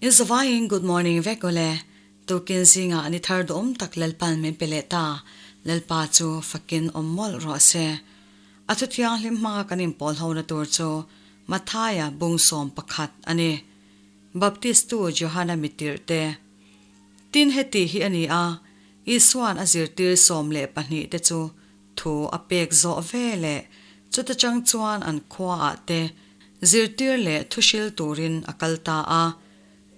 In zavaiin good morning vek ule. Tukin zingah ni thar duhawm tak Lalpan min pe leh ta. Lalpa chu fakin awm mawlh rawh se. A thu thianghlim hmanga kan inpawl hona tur chu Mathaia bung 11 a ni. Baptistu Johana mitirh te. Tin heti hi a ni a, Isuan a zirtir 12 te chu thu a pek zawh ve leh chuta chang chuan an khuaah te zirtir leh thuhril turin a kal ta a.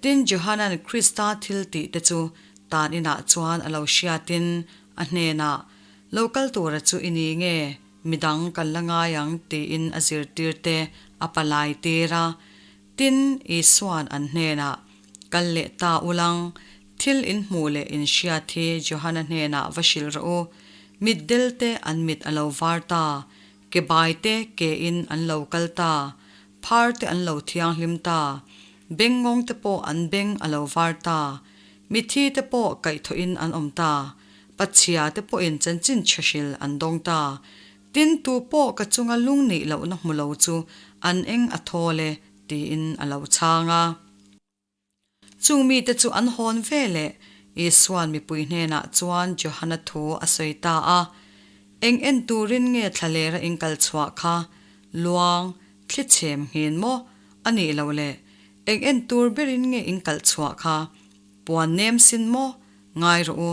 Tin Johanan Krista thil tih te chu tan inah chuan a lo hriatin a hnenah, Lo kal tura chu i ni nge, midang kan la ngai ang tiin a zirtir te a palai tir a. Tin, Isua'n an hnenah, Kal leh ta ulang, thil in hmuh leh in hriat hi Johana hnenah va hrilh rawh u. Mitdel te an mit a lo var ta, ke bai te ke in an lo kal ta, phar te an lo thianghlim ta, bengngawng te pawh an beng a lo var ta, mithi te pawh kaihthawh in an awm ta, pachhia te pawhin chanchin chhe hrilh an dawng ta. Tin, tu pawh ka chunga lung nih lohna hmu lo chu an eng a thawl e, tiin a lo chhang a. Chung mite chu an hawn ve leh Isua'n mipui hnenah chuan Johana thu a sawi ta a, Eng en turin nge thlalera in kal chhuah kha? Luang, thli chhem nghin maw? A nih loh le, eng en tur berin nge in kalh chhuah kha? Puan nem sin maw? Ngai rawh u,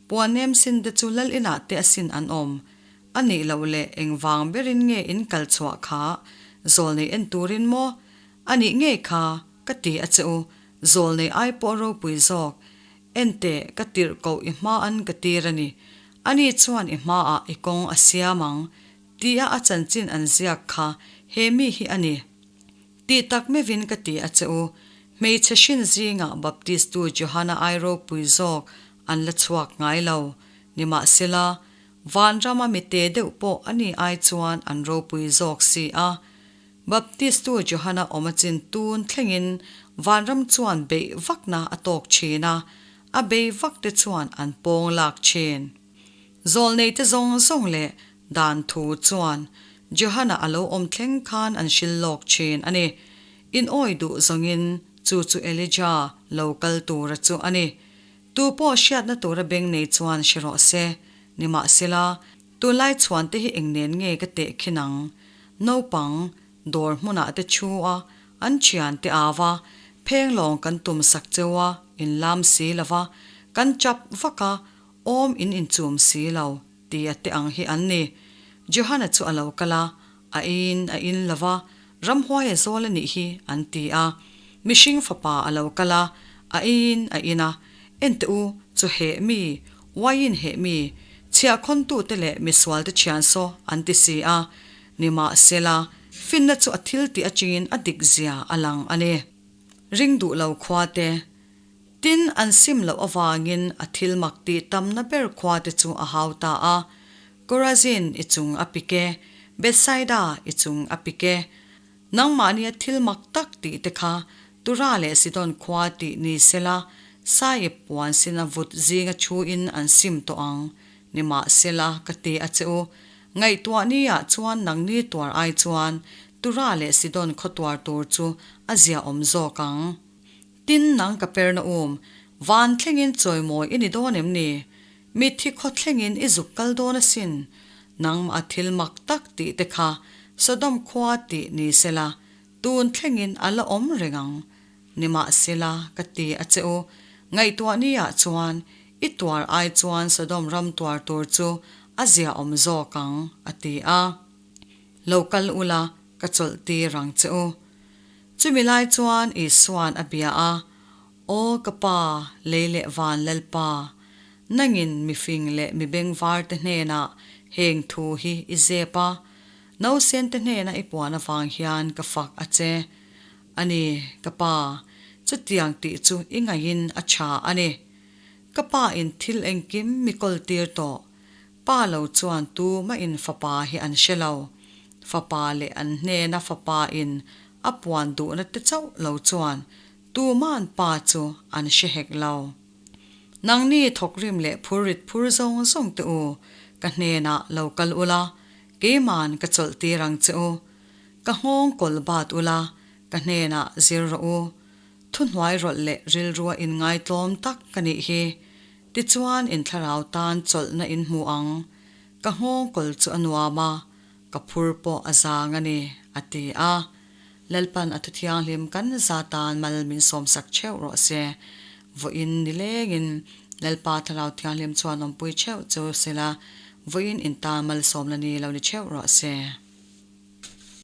puan nem sin te chu lal inah te asin an awm. A nih loh leh engvang berin nge in kal chhuah kha? Zawlnei en turin maw? A nih ngei kha, ka ti a che u, zawlnei ai pawh ropui zawk. Enteh, ka tirh koh i hma an ka tir a ni. Ani chuan i hmaah i kawng a siam ang, tia a chanchin an ziak kha he mi hi a ni. Tih tak meuhin ka ti a che u, hmeichhe hrin zingah Baptistu Johana ai ropui zawk an la chhuak ngai lo. Nimahsela, vanrama mite deuh pawh ani ai chuan an ropui zawk si a. Baptistu Johana awm a chin tun thlengin vanram chuan beih vakna a tawk thin a, a bei vak te chuan an pawng lak thin. Zawlneite zawng zawng leh dan thu chuan Johana a lo awm thleng khan an hril lawk thin a ni. In awi duh zawngin chu chu Elijah lo kal tura chu a ni. Tu pawh hriatna tura beng nei chuan hre rawh se. Nimahsela, tunlai chhuante hi eng nen nge ka teh khin ang? Naupang, dawr hmunah te thu a, an thian te au a, pheng lawng kan tum sak cheu a, in lam si lo va, kan chap vak a, awm in inchum si lo, tia te ang hi an ni. Johana chu a lo kal a, a eiin a in lo va, ramhuai a zawl a nih hi, an ti a. Mihring fapa a lo kal a, a eiin a in a, Enteh u, chaw heh mi, uaiin heh mi, chhiahkhawntute leh misualte thian saw, an ti si a. Nimahsela, finna chu a thil tih atangin a dik zia a lang a ni. Ring duh lo khuate. Tin, an sim loh avangin a thil mak tih tamna ber khuate chu a hau ta a. Korazin i chung a pik e, Bethsaida i chung a pik e. Nangmahnia thil mak tak tih te kha Tura leh Sidon khua tih ni sela, Saip puan sina vut zinga thuin an sim tawh ang. Nimahsela, ka ti a che u, ngaihtuah ni ah chuan nangni tuar ai chuan Tura leh Sidon khaw tuar tur chu a ziaawm zawk ang. Tin, nang ka perna um, van thlengin chawimawi i ni dawn em ni? Mitthi khaw thlengin i zuk kal dawn asin. Nangmah a thil mak tak tih te kha Sodom khua tih ni sela, tun thlengin a la awm reng ang. Nimahsela, ka ti a che u, ngaihtuah ni ah chuan i tuar ai chuan Sodom ram tuar tur chu a ziaawm zawk ang, a ti a. Lo kal ula, ka chawlh tir ang che u. Chumi lai chuan Isua'n a bia a, Aw ka Pa, lei leh van Lalpa, nangin mi fing leh mi bengvar te hnenah heng thu hi i zep a, nausen te hnena i puan avang hian ka fak a che. A ni, ka Pa, chutiang tih chu i ngaihin a tha a ni. Ka Pa in thil engkim mi kawl tir tawh. Pa lo chuan tumah in fapa hi an hre lo. Fapa leh an hnena fapa in a puan duhna te chauh lo chuan tuma'n pa chu an hre hek lo. Nangni thawkrim leh phurrit phur zawng zawng te u, ka hnenah lo kal ula, keima'n ka chawlh tir ang che u. Ka nghawng kawl bat ula, ka hnenah zir rawh u. Thuhnuai rawlh leh rilrua inngaitlawm tak ka nih hi. Tichuan in thlarau tan chawlhna in hmu ang. Ka nghawngkawl chu a nuam a, ka phur pawh a zang a ni, a ti a. Lalpan a thuthianghlim kan za tan mal min sawmsak theuh rawh se. Vawiin nilengin Lalpa Thlarau Thianghlim chuan awmpui theuh chu sela, vawiin in tan malsawmna ni lo ni theuh rawh se.